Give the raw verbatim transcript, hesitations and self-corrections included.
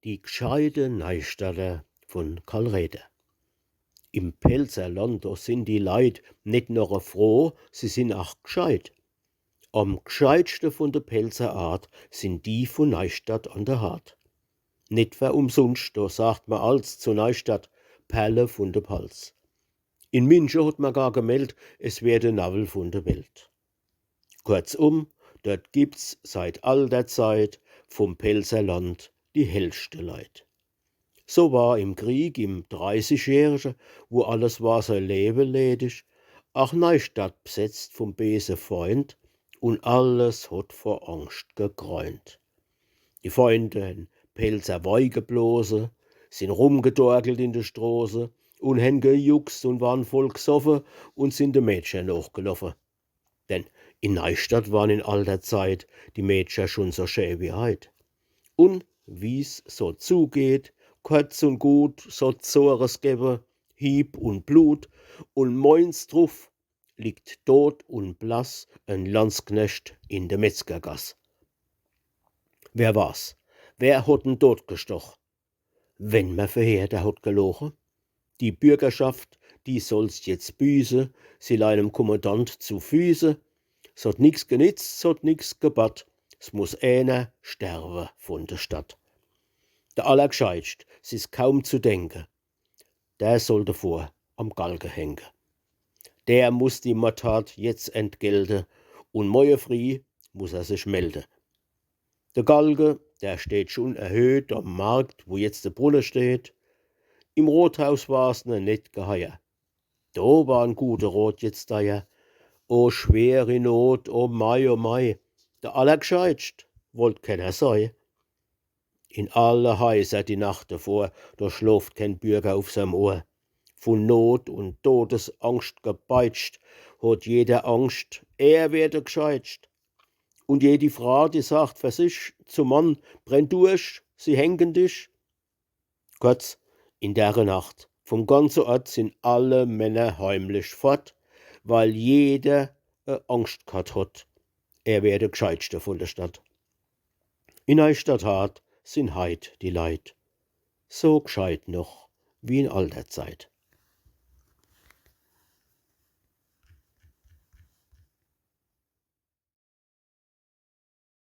Die gscheite Neistadter vun Karl Räder. Im Pälzerland, do sin die Leit net nor froh, sie sin ach gscheit. Am gscheitschte vun de Pälzer Art sin die vun Neistadt an de Haardt. Net fer umsunscht, do sagt mer als zu Neistadt Perle vun de Palz. In Minche hot mer gar gemeldt, es wär de Nawwel vun de Welt. Kurzum, dort gibt's seit alter Zeit vum Pälzer Land die hellschte Leit. So war im Krieg, im Dreißigjährige, wo alles war sei Lewe ledig, ach Neistadt bsetzt vum beese Feind, un alles hot vor Angscht gegreint. Die Feinde hen Pälzer Wei geblose, sin rumgedorkelt in de Stroße un hen gejuckst un waren voll gsoffe un sin de Mädcher nochgeloffe. Denn in Neistadt waren in alter Zeit die Mädcher schun so schä wie heit. Un wie's so zugeht, kurz un gut, so Zores gewwe, Hieb un Blut, un moins druf liegt dot un blass en Landsknecht in de Metzgergass. Wer war's? Wer hot en dotgestoch? Wenn mer verheert, der hot geloche. Die Bürgerschaft, die soll's jetzt büße, sie leien em Kommandant zu Füße. S hot nix genitzt, s hot nix gebatt, s muss eener sterwe vun de Stadt. Der Allergscheitscht, s is kaum zu denke, der soll devor am Galge hänge. Der muss die Mordtat jetzt entgelte un moie frieh muss er sich melde. De Galge, der steht schun erhöht am Markt, wo jetzt de Brunne steht. Im Rothaus war's ne net geheier. Do war en gute Rot jetzt deier. O schweri Not, o mei, o mei, der Allergscheitscht wollt kenner sei. In alle Heiser die Nacht devor, do schloft ken Bürger uf seim Ohr. Vun Not un Dodesangscht gepeitscht, hot jeder Angscht, er wär de Gscheitscht. Un jedi Fraa, die sagt fer sich zum Mann: „Brenn durch, sie hängen dich.“ Kurz, in dere Nacht, vum ganze Ort sin alle Männer heimlich fort, weil jeder e Angscht ghat hot, er wär de Gscheitschte vun de Stadt. In Neistadt-Haardt sin heit die Leit so gscheit noch wie in alter Zeit.